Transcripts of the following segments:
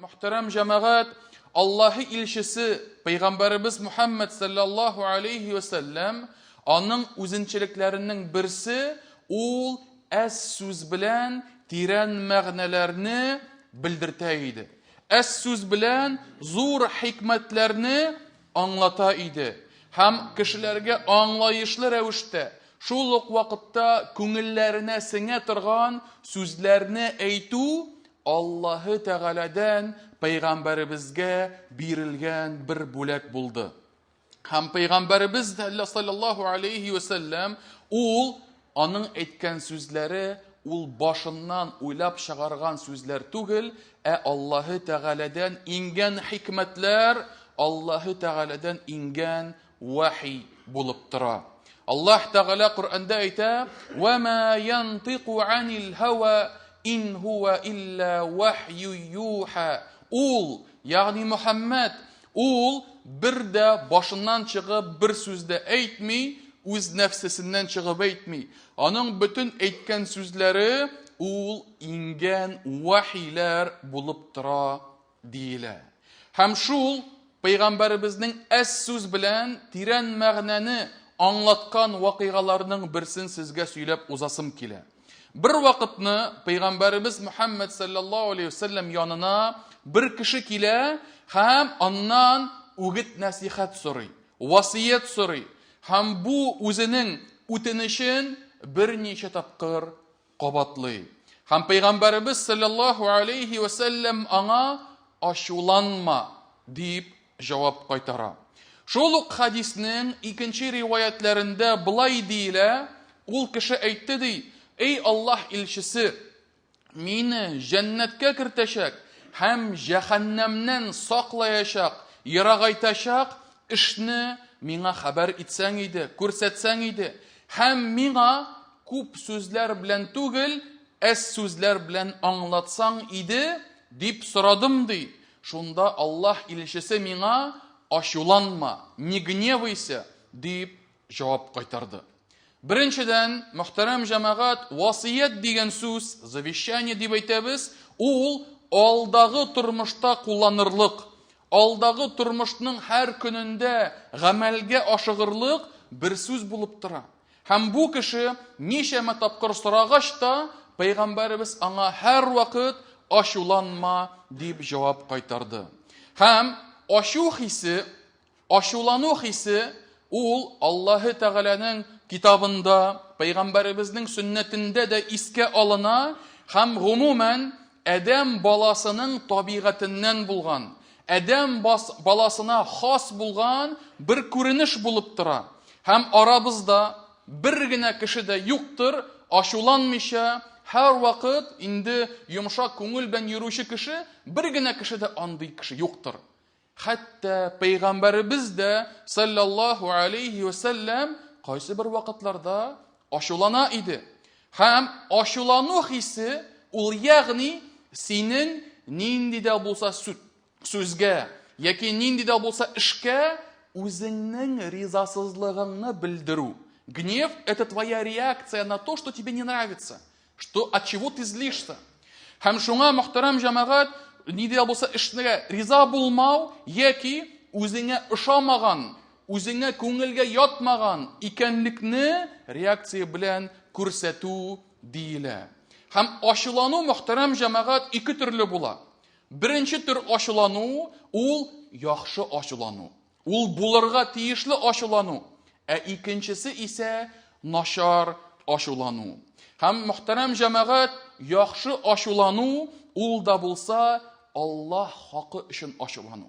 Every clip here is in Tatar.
Мөхтәрәм җәмәгать, Аллаһы илчесе, пәйгамбәребез Мухәммәд саллаллаһу алейһи вә сәлләм, аның үзенчәлекләренең берсе, ул әз сүз белән тирән мәгънәләрне белдертә иде. Әз сүз белән зур хикмәтләрне аңлата иде һәм кешеләргә аңлаешлы рәвештә, шул ук вакытта күңелләренә сеңә торган сүзләрне әйтү Аллаһы Тәгаләдән пәйгамбәребезгә бирелгән бер бүләк булды. Һәм пәйгамбәребез саллаллаһу алейһи вә сәлләм ул аның әйткән сүзләре ул башыннан уйлап чыгарган сүзләр түгел, ә Аллаһы Тәгаләдән иңгән хикмәтләр, Аллаһы Тәгаләдән иңгән вахи булып тора. Аллаһ Тәгалә Коръәндә әйтә: "Ва ма янтыку анил һава ин хуа илля вахью юха". Ул, ягъни Мухаммад, ул бер дә башыннан чыгып бер сүз дә әйтми, үз нәфсесеннән чыгып әйтми. Аның бөтен әйткән сүзләре ул иңгән вахиләр булып тора диелә. Һәм шул пәйгамбәребезнең әз сүз белән тирән мәгънәне аңлаткан вакыйгаларның берсен сезгә сөйләп узасым килә. Бер вакытны пәйгамбәребез Мөхәммәд саллаллаһу алейһи вәсәлләм янына бер кеше килә һәм аннан үгет нәсихәт сорый, васыять сорый һәм бу үзенең үтенечен берничә тапкыр кабатлый. Һәм пәйгамбәребез саллаллаһу алейһи вә сәлләм аңа ачуланма дип җавап кайтара. Шул ук хәдиснең икенче риваятләрендә болай диелә, ул кеше әйтте ди, Эй Аллаһ илчесе, мине җәннәткә кертәчәк һәм җәһәннәмнән саклаячак, ерагайтачак эшне миңа хәбәр итсәң иде, күрсәтсәң иде һәм миңа күп сүзләр белән түгел, әз сүзләр белән аңлатсаң иде, дип сорадым, ди. Шунда Аллаһ илчесе миңа, Ачуланма, не гневайся, дип җавап кайтарды. Беренчедән, мөхтәрәм җәмәгать, васыять дигән сүз, завещание дип әйтәбез, ул алдагы тормышта кулланырлык, алдагы тормышның һәр көнендә гамәлгә ашыгырлык бер сүз булып тора. Һәм бу кеше ничәмә тапкыр сорагач та, пәйгамбәребез аңа һәрвакыт ачуланма дип җавап кайтарды. Һәм ачу хисе, ачулану хисе ул Аллаһы Тәгаләнең китабында, пәйгамбәребезнең сөннәтендә дә искә алына һәм гомумән адәм баласының табигатеннән булган, адәм баласына хас булган бер күренеш булып тора. Һәм арабызда бер генә кеше дә юктыр, ачуланмыйча, һәрвакыт инде йомшак күңел белән йөрүче кеше, бер генә кеше дә андый кеше юктыр. Хәтта пәйгамбәребез дә саллаллаһу алейһи вә сәлләм кайсы бер вакытларда ачулана иде. Һәм ачулану хисе ул ягъни синең нинди дә булса сүзгә яки нинди дә булса эшкә үзеңнең ризасызлыгыңны белдерү. Гнев это твоя реакция на то, что тебе не нравится. Что, от чего ты злишься? Һәм шуңа, мөхтәрәм җәмәгать, ни дә булса эшнегә риза булмау яки үзеңә ошамаган, үзеңә күңелгә ятмаган икәнлекне реакция белән күрсәтү диелә. Һәм ачулану, мөхтәрәм җәмәгать, ике төрле була. Беренче төр ачулану ул яхшы ачулану. Ул булырга тиешле ачулану, ә икенчесе исә начар ачулану. Һәм мөхтәрәм җәмәгать, яхшы ачулану ул да булса Аллаһ хакы өчен ачулану.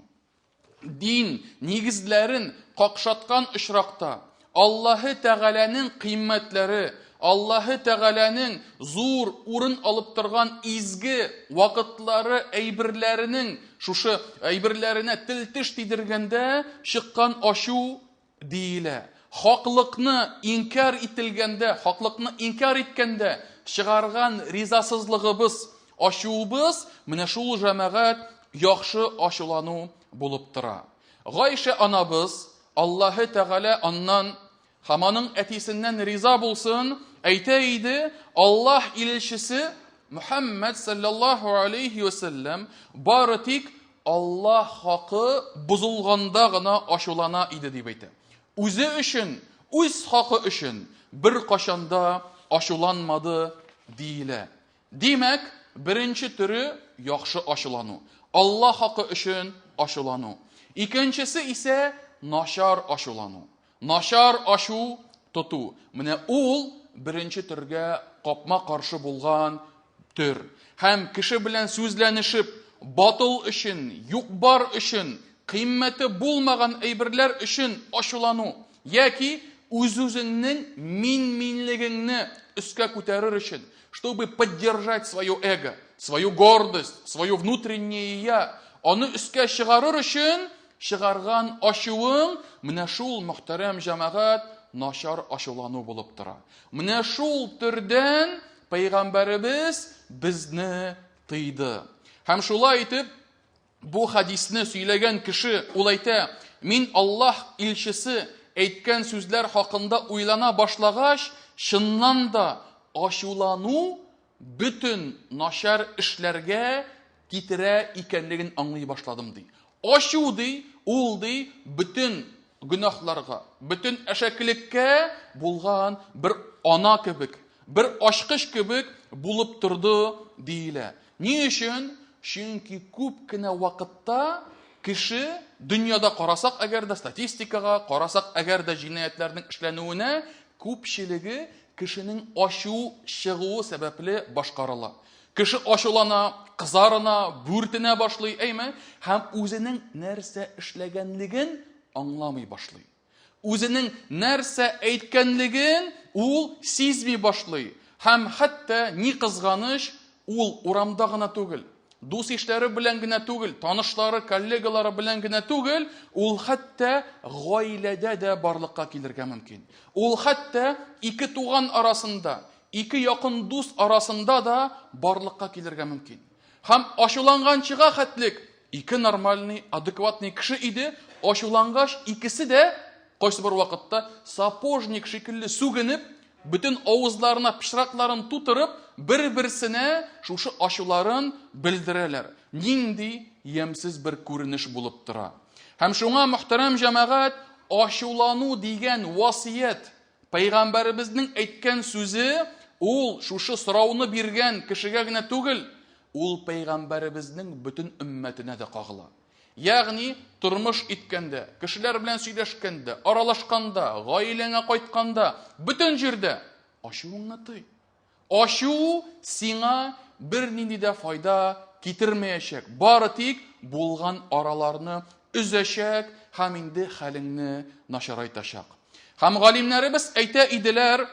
Дин нигезләрен какшаткан очракта Аллаһы Тәгаләнең кыйммәтләре, Аллаһы Тәгаләнең зур урын алып торган изге вакытлары әйберләренең шушы әйберләренә тел-теш тидергәндә чыккан ачу диелә. Хаклыкны инкяр ителгәндә, хаклыкны инкяр иткәндә чыгарган ризасызлыгыбыз, ачуыбыз менә шул җәмәгать яхшы ачулану булып тора. Гайшә анабыз, Аллаһы Тәгалә аннан һәм аның әтисеннән риза булсын, әйтә иде, Аллаһ илчесе Мөхәммәд саллаллаһу алейхи ва сәлләм бары тик Аллаһ хакы бозылганда гына ачулана иде дип әйтә. Үзе өчен, үз хакы өчен беркайчан да ачуланмады диелә. Димәк, беренче төре яхшы ачулану. Аллаһ хакы өчен ачулану. Икенчесе исә начар ачулану. Начар ачу тоту. Менә ул беренче төргә капма-каршы булган төр. Һәм кеше белән сүзләнешеп, батыл өчен, юк-бар өчен, кыйммәте булмаган әйберләр өчен ачулану яки үз-үзеңнең мин-минлегеңне өскә күтәрер өчен, чтобы поддержать свое эго, свою гордость, свое внутреннее я, аны өскә чыгарыр өчен Чыгарган ачуың менә шул, мөхтәрәм җәмәгать, начар ачулану булып тора. Менә шул төрдән пәйгамбәребез безне тыйды. Һәм шулай итеп, бу хадисне сөйләгән кеше ул әйтә, мин Аллаһ илчесе әйткән сүзләр хакында уйлана башлагач, чыннан да ачулану бөтен начар эшләргә китерә икәнлеген аңлый башладым, ди. Ачу, ди, ул, ди, бөтен гөнаһларга, бөтен әшәкелеккә булган бер ана кебек, бер ачкыч кебек булып торды, диелә. Ни өчен? Чөнки күп кенә вакытта кеше дөньяда карасак әгәр дә статистикага, карасак әгәр дә җинаятьләрнең эшләнүенә, күпчелеге кешенең ачу чыгуы сәбәпле башкарыла. Кеше ачулана, кызарына, бүртенә башлый, әйме? Һәм үзенең нәрсә эшләгәнлеген аңламый башлый. Үзенең нәрсә әйткәнлеген ул сизми башлый. Һәм хәтта ни кызганыч, ул урамда гына түгел, дус-ишләре белән генә түгел, танышлары, коллегалары белән генә түгел, ул хәтта гаиләдә дә барлыкка килергә мөмкин. Ул хәтта ике туган арасында, ике якын дус арасында да барлыкка килергә мөмкин. Һәм ачуланганчыга хәтлек ике нормальный, адекватный кеше иде, ачулангач икесе дә кайсы бер вакытта сапожник шикелле сүгенеп, бөтен авызларына пычракларын тутырып, бер-берсенә шушы ачуларын белдерәләр. Нинди ямьсез бер күренеш булып тора. Һәм шуңа, мөхтәрәм җәмәгать, ачулану дигән васыять, пәйгамбәребезнең әйткән сүзе, ул шушы сорауны биргән кешегә генә түгел, ул пәйгамбәребезнең бөтен өммәтенә дә кагыла. Ягъни, тормыш иткәндә, кешеләр белән сөйләшкәндә, аралашканда, гаиләңә кайтканда, бөтен җирдә ачуыңны тый. Ачу сиңа бернинди дә файда китермәячәк, бары тик булган араларны өзәчәк һәм инде хәлеңне начарайтачак. Һәм галимнәребез әйтә иделәр,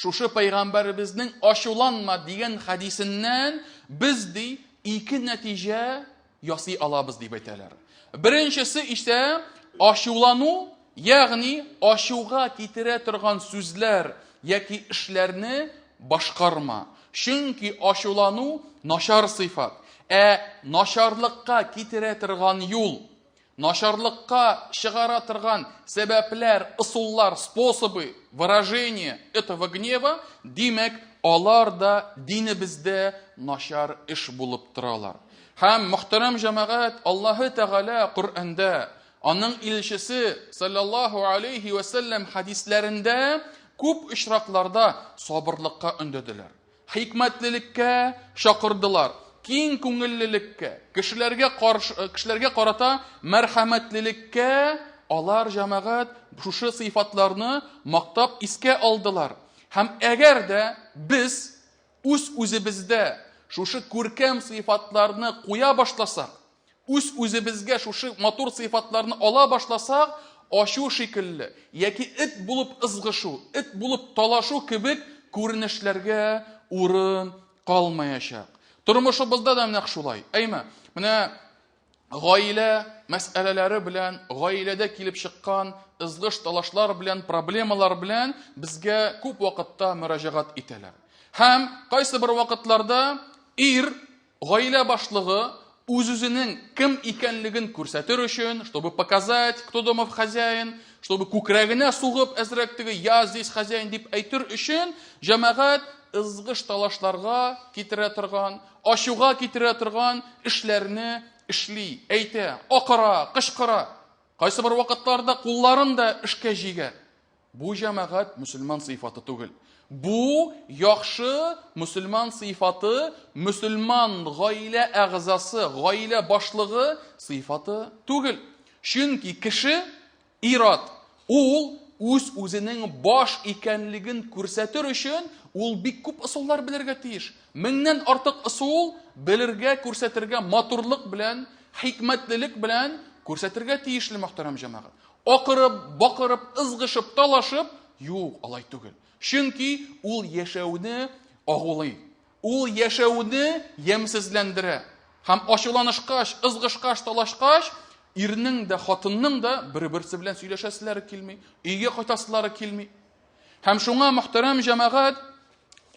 Шушы пәйгамбәребезнең ачуланма дигән хәдисеннән без ди ике нәтиҗә ясый алабыз дип әйтәләр. Беренчесе исә ачулану, ягъни ачуга китерә торган сүзләр яки эшләрне башкарма. Чөнки ачулану начар сыйфат, ә начарлыкка китерә торган юл Начарлыкка чыгара торган сәбәпләр, ысуллар, способы выражения этого гнева, димәк, алар да динебездә начар эш булып торалар. Һәм, мөхтәрәм җәмәгать, Аллаһы Тәгалә Коръәндә, аның илчесе саллаллаһу алейхи вә сәлләм хәдисләрендә күп очракларда сабырлыкка өндәделәр. Хикмәтлелеккә чакырдылар, киң күңеллелеккә, кешеләргә каршы, э, кешеләргә карата мәрхәмәтлелеккә алар җәмәгать шушы сыйфатларны мактап искә алдылар. Һәм әгәр дә без үз үзебездә шушы күркәм сыйфатларны куя башласак, Үз-үзебезгә шушы матур сыйфатларны ала башласак, ачу шикелле яки эт булып ызгышу, эт булып талашу кебек күренешләргә урын калмаячак. Тормышыбызда да нәкъ шулай. Әйме, менә гаилә мәсьәләләре белән, гаиләдә килеп чыккан ызгыш-талашлар белән, проблемалар белән безгә күп вакытта мөрәҗәгать итәләр. Һәм кайсы бер вакытларда ир Гаилә башлыгы үз-үзенең кем икәнлеген күрсәтер өчен, чтобы показать, кто дома хозяин, чтобы күкрәгенә сугып әзрәк теге я здесь хозяин дип әйтер өчен, җәмәгать ызгыш талашларга китерә торган, ачуга китерә торган эшләрне эшли, әйтә, акыра, кычкыра. Кайсы бер вакытларда кулларын да эшкә җигә. Бу җәмәгать мөселман сыйфаты түгел. Бу яхшы мөселман сыйфаты, мөселман гаилә әгъзасы, гаилә башлыгы сыйфаты түгел. Чөнки кеше ир-ат, ул үз-үзенең баш икәнлеген күрсәтер өчен ул бик күп ысуллар белергә тиеш. Меңнән артык ысул белергә, күрсәтергә, матурлык белән, хикмәтлелек белән күрсәтергә тиешле, мөхтәрәм җәмәгать. Акырып, бакырып, ызгышып, талашып, юк, алай түгел. Чөнки ул яшәүне агулый. Ул яшәүне ямьсезләндерә. Һәм ачуланышкач, ызгышкач, талашкач, ирнең дә, хатынның да бер-берсе белән сөйләшәселәре килми, өйгә кайтасылары килми. Һәм шуңа, мөхтәрәм җәмәгать,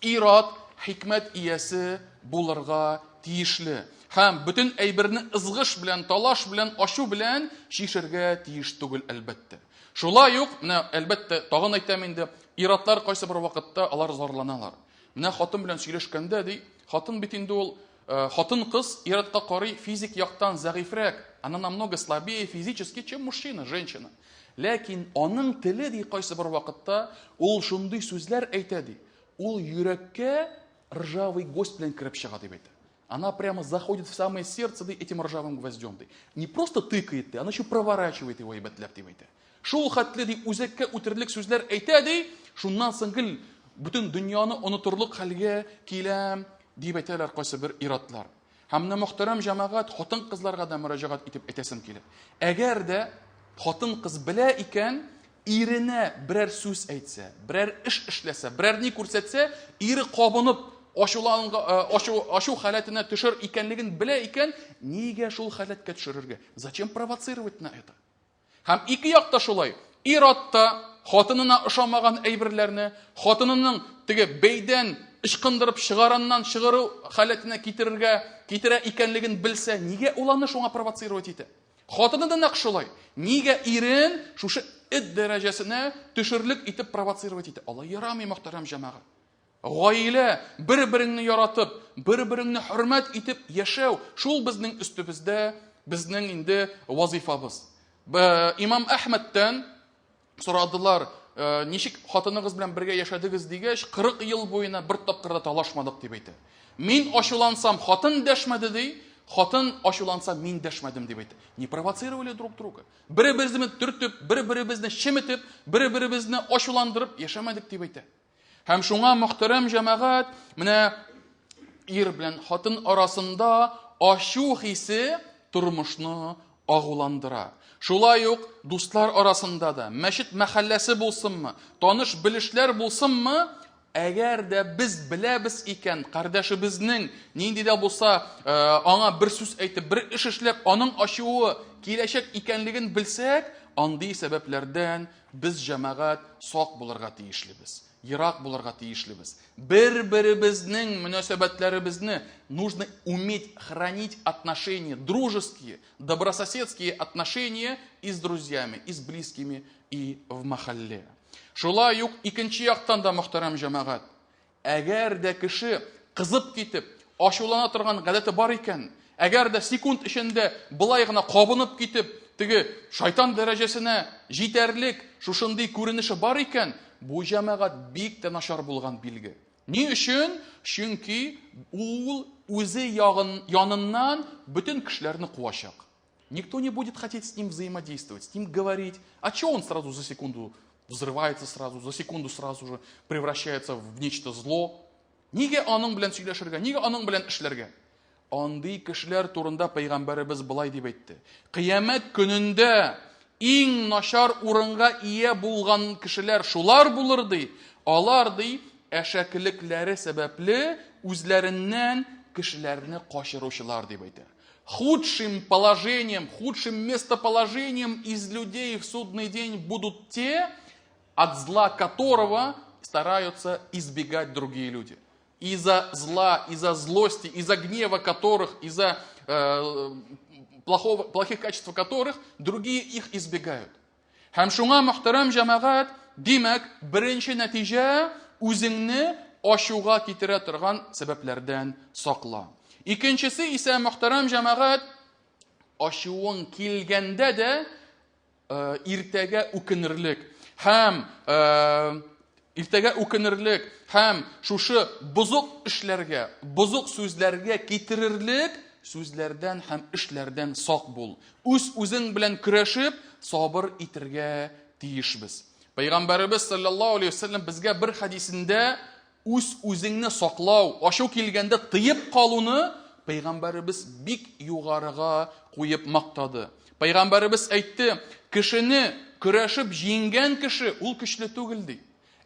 ир-ат хикмәт иясе булырга тиешле. Һәм бөтен әйберне ызгыш белән, талаш белән, ачу белән чишергә тиеш түгел, әлбәттә. Шулай ук, менә, әлбәттә, тагын әйтәм инде, ир-атлар кайсы бер вакытта алар зарланалар. Менә хатын белән сөйләшкәндә, ди, хатын бит инде ул, э, хатын-кыз ир-атка карый физик яктан зәгыйфьрәк, она намного слабее физически, чем мужчина, женщина. Ләкин аның теле, ди, кайсы бер вакытта ул шундый сүзләр әйтә, ди, ул йөрәккә ржавый гвоздь белән кереп чыга, дип әйтә. Она прямо заходит в самое сердце, ди, этим ржавым гвоздем, ди. Не просто тыкает, ди, она еще проворачивает его әйбәтләп, дип әйтә. Шул хәтле, ди, үзәккә үтерлек сүзләр әйтә, ди, шуннан соң гел бөтен дөньяны онытырлык хәлгә киләм, дип әйтәләр кайсы бер ир-атлар. Һәм менә мөхтәрәм җәмәгать, хатын-кызларга да мөрәҗәгать итеп әйтәсем килә. Әгәр дә хатын-кыз белә икән, иренә берәр сүз әйтсә, берәр эш эшләсә, берәр ни күрсәтсә, ире кабынып, ачуланга, э, ачу, ачу халәтенә төшер икәнлеген белә икән, нигә шул халәткә төшерергә? Зачем провоцировать на это? Һәм ике як та шулай. Ир-ат та хатынына ошамаган әйберләрне, хатынының теге бәйдән ычкындырып чыгараннан чыгару халәтенә китерергә, китерә икәнлеген белсә, нигә ул аны шуңа провоцировать итә? Хатыны да нәкъ шулай. Нигә ирен шушы эт дәрәҗәсенә төшерлек итеп провоцировать итә? Алай ярамый, мөхтәрәм җәмәгать. Гаилә, бер-береңне яратып, бер-береңне хөрмәт итеп яшәү, шул безнең өстебездә, безнең инде вазифабыз. Имам Әхмәдтән сорадылар, «Э, ничек хатыныгыз белән бергә яшәдегез дигәч, 40 ел буена бер тапкыр да талашмадык дип әйтә. Мин ачулансам, хатын дәшмәде ди, хатын ачуланса, мин дәшмәдем дип әйтә. Не провоцировали друг друга. Бер-беребезне төртеп, бер-беребезне чеметеп, бер-беребезне ачуландырып яшәмәдек дип әйтә. Һәм шуңа мөхтәрәм җәмәгать, менә ир белән хатын арасында ачу хисе тормышны агуландыра. Шулай ук дуслар арасында да, мәчет мәхәлләсе булсынмы, таныш белешләр булсынмы, әгәр дә без беләбез икән, кардәшебезнең нинди дә булса э, аңа бер сүз әйтеп, бер эш эшләп, аның ачуы киләчәк икәнлеген белсәк, андый сәбәпләрдән Без, җәмәгать, сак булырга тиешлебез, ерак булырга тиешлебез. Бер-беребезнең мөнәсәбәтләребезне нужно уметь хранить отношения, дружеские, добрососедские отношения и с друзьями, и с близкими, и в махалле. Шулай ук икенче яктан да, мөхтәрәм җәмәгать, Әгәр дә кеше кызып китеп, ачулана торган гадәте бар икән, әгәр дә секунд эчендә болай гына кабынып китеп, теге шайтан дәрәҗәсенә җитәрлек шушындый күренеше бар икән, бу җәмәгать бик тә начар булган билге. Ни өчен? Чөнки ул үзе ягын, яныннан бөтен кешеләрне куачак. Никто не будет хотеть с ним взаимодействовать, с ним говорить. А чё он сразу за секунду взрывается сразу, за секунду сразу же превращается в нечто зло? Нигә аның белән сөйләшергә, нигә аның белән эшләргә? Андый кешеләр турында пәйгамбәребез былай дип әйтте. Кыямәт көнендә иң начар урынга ия булган кешеләр шулар булыр ди. Алар ди, әшәкелекләре сәбәпле үзләреннән кешеләрне качыручылар дип әйтә. Худшим положением, худшим местоположением из людей в судный день будут те, от зла которого стараются избегать другие люди. Из-за зла, из-за злости, из-за гнева которых, из-за э, плохого, плохих качеств которых другие их избегают. Һәм шуңа, мөхтәрәм җәмәгать, димәк, беренче нәтиҗә үзеңне ачуга китерә торган сәбәпләрдән сакла. Икенчесе исә, мөхтәрәм җәмәгать, ачуың килгәндә дә иртәгә үкенерлек һәм иртәгә үкенерлек һәм шушы бозык эшләргә, бозык сүзләргә китерерлек сүзләрдән һәм эшләрдән сак бул. Үз-үзең белән көрәшеп, сабыр итергә тиешбез. Пәйгамбәребез саллаллаһу алейһи вәсәлләм безгә бер хәдисендә үз-үзеңне саклау, ачу килгәндә тыеп калуны пәйгамбәребез бик югарыга куеп мактады. Пәйгамбәребез әйтте, кешене көрәшеп җиңгән кеше ул көчле түгел ди.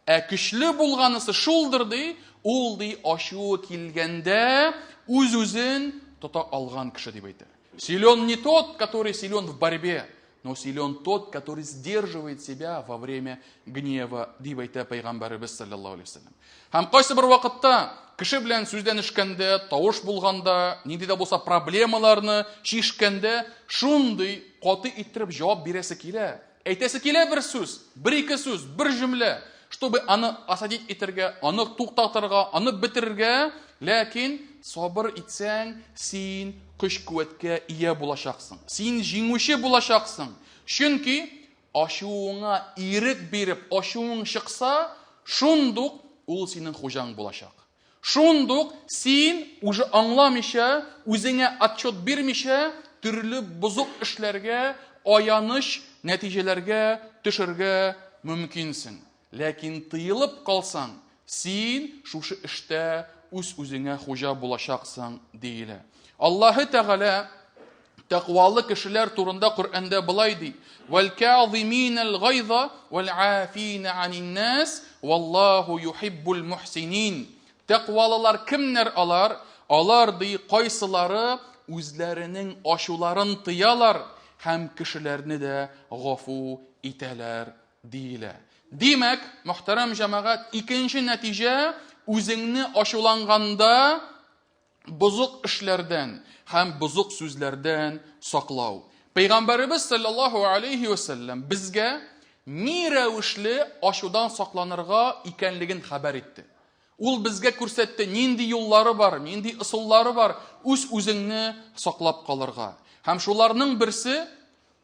Ә көчле булганысы шулдыр ди, ул ди ачуы килгәндә үз-үзен тота алган кеше дип әйтә. Силен не тот, который силен в борьбе, но силен тот, который сдерживает себя во время гнева, дип әйтә пәйгамбәребез саллаллаһу алейһи вәсәлләм. Һәм кайсы бер вакытта кеше белән сүзләнешкәндә, тавыш булганда, нинди дә булса проблемаларны чишкәндә шундый каты иттереп җавап бирәсе килә. Әйтәсе килә бер сүз, бер-ике сүз, бер җөмлә, чтобы аны осадить итәргә, аны туктатырга, аны бетерергә, ләкин сабыр итсәң, син көч-куәткә ия булачаксың. Син җиңүче булачаксың. Чөнки ачуыңа ирек биреп, ачуың чыкса, шундук ул синең хуҗаң булачак. Шундук син уже аңламыйча, үзеңә отчет бирмичә, төрле бозык эшләргә, аяныч нәтиҗәләргә төшергә мөмкинсең. Ләкин тыелып калсаң, син шушы эштә үз-үзеңә хуҗа булачаксың, диелә. Аллаһы Тәгалә тәкъвалы кешеләр турында Коръәндә болай ди: "Вәл каазиминал гайза вәл афина анин нас, валлаху юхиббул мухсинин". Тәкъвалылар кемнәр алар? Алар ди, кайсылары үзләренең ачуларын тыялар һәм кешеләрне дә гафу итәләр диелә. Димәк, мөхтәрәм җәмәгать, икенче нәтиҗә үзеңне ачуланганда бозык эшләрдән һәм бозык сүзләрдән саклау. Пәйгамбәребез саллаллаһу алейхи ва сәлләм безгә ни рәвешле ачудан сакланырга икәнлеген хәбәр итте. Ул безгә күрсәтте, нинди юллары бар, нинди ысуллары бар үз-үзеңне саклап калырга. Һәм шуларның берсе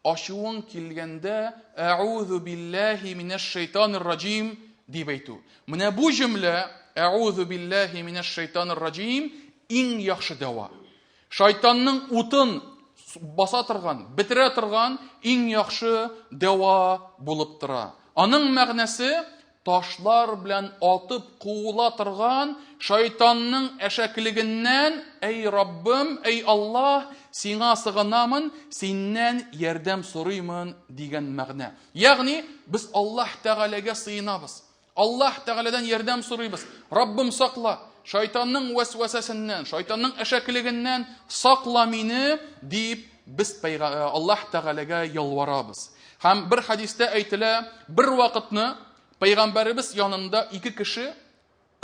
Ачуың килгәндә, Әгъузу билләһи минәш-шәйтанир раҗим дип әйтү. Менә бу җөмлә, Әгъузу билләһи минәш-шәйтанир раҗим, иң яхшы дәва. Шайтанның утын баса торган, бетерә торган иң яхшы дәва булып тора. Аның мәгънәсе ташлар белән атып куыла торган шайтанның әшәкелегеннән, әй Раббым, әй Аллаһ, сиңа сыгынамын, синнән ярдәм сорыймын дигән мәгънә. Ягъни без Аллаһ Тәгаләгә сыенабыз. Аллаһ Тәгаләдән ярдәм сорыйбыз. Раббым сакла, шайтанның вәсвәсәсеннән, шайтанның әшәкелегеннән сакла мине дип без Аллаһ Тәгаләгә ялварабыз. Һәм бер хәдистә әйтелә, бер вакытны пәйгамбәребез янында ике кеше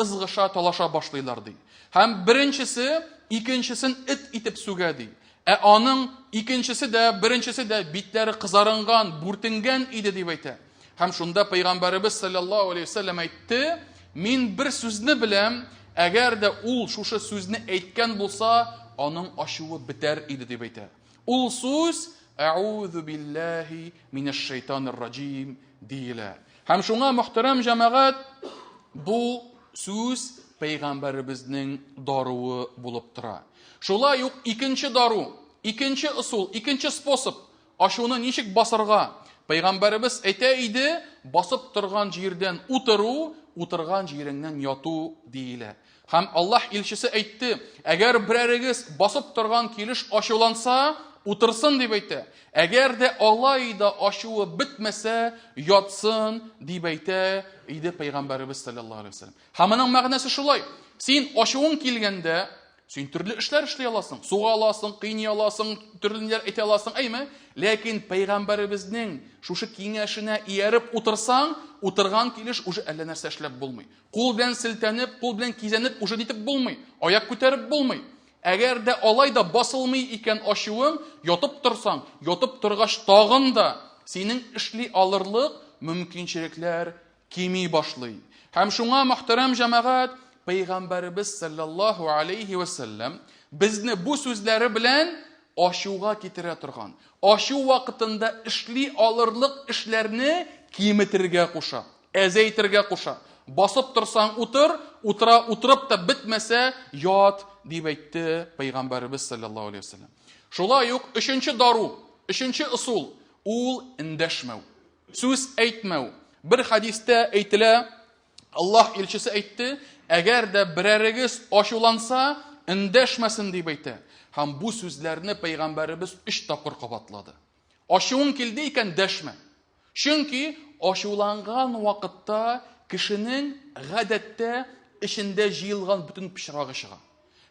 ызгыша, талаша башлыйлар ди. Һәм беренчесе икенчесен эт итеп сүгә ди. Ә аның икенчесе дә, беренчесе дә битләре кызарынган, бүртенгән иде дип әйтә. Һәм шунда пәйгамбәребез саллаллаһу алейхи вәсәлләм әйтте, мин бер сүзне беләм, әгәр дә ул шушы сүзне әйткән булса, аның ачуы бетәр иде дип әйтә. Ул сүз Әүзу билләһи минәш-шәйтанир раҗим диелә. Һәм шуңа мөхтәрәм җәмәгать бу сүз пәйгамбәребезнең даруы булып тора. Шулай ук икенче дару, икенче ысул, икенче способ ачуны ничек басырга? Пәйгамбәребез әйтә иде, басып торган җирдән утыру, утырган җиреңнән яту диелә. Һәм Аллаһ илчесе әйтте, әгәр берәрегез басып торган килеш ачуланса, утырсын дип әйтә. Әгәр дә алай да ачуы бетмәсә, ятсын дип әйтә иде пәйгамбәребез саллаллаһу алейһи вәсәлләм. Һәм моның мәгънәсе шулай. Син ачуың килгәндә, син төрле эшләр эшли аласың. Суга аласың, кыйный аласың, төрле ниләр әйтә аласың, әйме? Ләкин пәйгамбәребезнең шушы киңәшенә ияреп утырсаң, утырган килеш уже әллә нәрсә эшләп булмый. Кул белән селтәнеп, кул белән кизәнеп уже нитеп булмый, аяк күтәреп булмый. Әгәр дә алай да басылмый икән ачуың, ятып торсаң, ятып торгач тагын да синең эшли алырлык мөмкинчелекләр кими башлый. Һәм шуңа, мөхтәрәм җәмәгать, пәйгамбәребез саллаллаһу алейхи ва сәлләм безне бу сүзләре белән ачуга китерә торган, ачу вакытында эшли алырлык эшләрне киметергә куша, әзәйтергә куша. Басып торсаң утыр, утыра утырып та бетмәсә, ят, дип әйтте пәйгамбәребез саллаллаһу алейхи ва сәлләм. Шулай ук өченче дару, өченче ысул, ул эндәшмәү. Сүз әйтмәү. Бер хәдистә әйтелә, Аллаһ илчесе әйтте, әгәр дә берәрегез ачуланса, эндәшмәсен дип әйтә. Һәм бу сүзләрне пәйгамбәребез өч тапкыр кабатлады. Ачуың килде икән, дәшмә. Чөнки ачуланган вакытта кешенең гадәттә эчендә җыелган бөтен пычрагы чыга.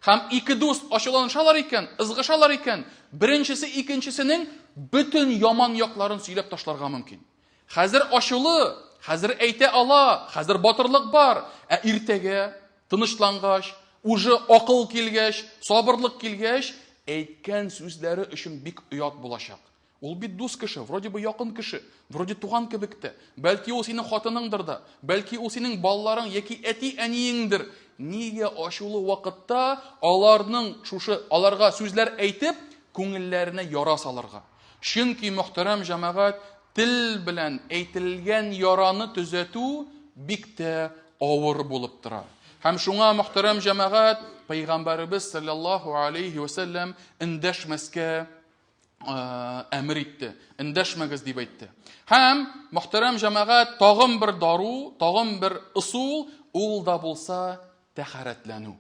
Һәм ике дус ачуланышалар икән, ызгышалар икән, беренчесе икенчесенең бөтен яман якларын сөйләп ташларга мөмкин. Хәзер ачулы, хәзер әйтә ала, хәзер батырлык бар, ә иртәгә тынычлангач, уже акыл килгәч, сабырлык килгәч, әйткән сүзләре өчен бик оят булачак. Ул бит дус кеше, вроде бы якын кеше, вроде туган кебек тә. Бәлки ул синең хатыныңдыр да, бәлки ул синең балаларың яки әти-әниеңдер. Нигә ачулы вакытта аларның шушы аларга сүзләр әйтеп, күңелләренә яра салырга? Чөнки, мөхтәрәм җәмәгать, тел белән әйтелгән яраны төзәтү бик тә авыр булып тора. Һәм шуңа, мөхтәрәм җәмәгать, Пәйгамбәребез саллаллаһу алейхи ва сәлләм эндәшмәскә әмер итте. Эндәшмәгез дип әйтте. Һәм, мөхтәрәм җәмәгать, тагын бер дару, тагын бер ысул, ул да булса тәһарәтләнү.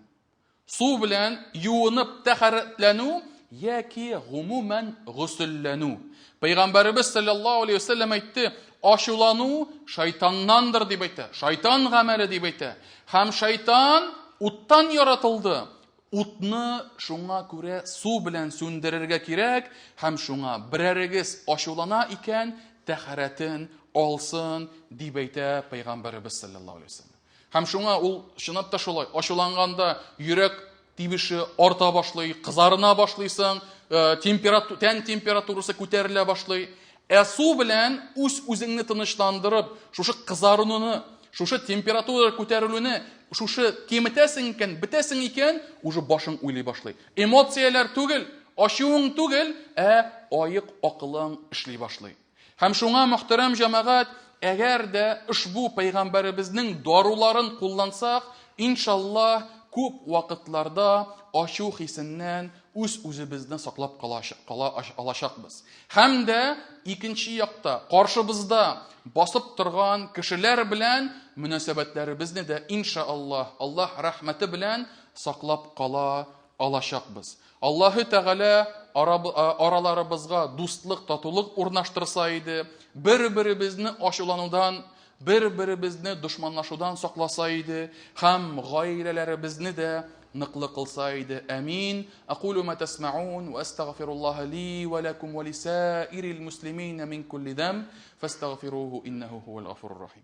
Су белән юынып тәһарәтләнү яки гомумән гөселләнү. Пәйгамбәребез саллаллаһу алейхи вәсәлләм әйтте, ачулану шайтаннандыр дип әйтә. Шайтан гамәле дип әйтә. Һәм шайтан уттан яратылды. Утны шуңа күрә су белән сүндерергә кирәк һәм шуңа берәрегез ачулана икән, тәһарәтен алсын, дип әйтә Пәйгамбәребез саллаллаһу алейһи вәсәлләм. Һәм шуңа ул чынлап та шулай, ачуланганда йөрәк тибеше арта башлый, кызарына башлыйсың, э, температура, тән температурасы күтәрелә башлый. Ә су белән үз-үзеңне тынычландырып, шушы кызарынуны, шушы температура күтәрелүне, шушы киметәсең икән, бетәсең икән, уже башың уйлый башлый. Эмоцияләр түгел, ачуың түгел, ә аек акылың эшли башлый. Һәм шуңа, мөхтәрәм җәмәгать, әгәр дә ошбу пәйгамбәребезнең даруларын куллансак, иншаллаһ, күп вакытларда ачу хисеннән үз-үзебезне саклап кала, кала алачакбыз. Һәм дә икенче якта, каршыбызда басып торган кешеләр белән мөнәсәбәтләребезне дә, иншаллаһ, Аллаһ рәхмәте белән саклап кала алачакбыз. Аллаһы Тәгалә араларыбызга дуслык, татулык урнаштырса иде, бер-беребезне ачуланудан, бер-беребезне дошманлашудан сакласа иде һәм гаиләләребезне дә ныклы кылса иде. Амин. Акулу ма тасмаун ва астагфируллаһа ли ва лакум ва лисаирил муслимина мин кулли дам фастагфируһу иннаху хувал гафурur рахим.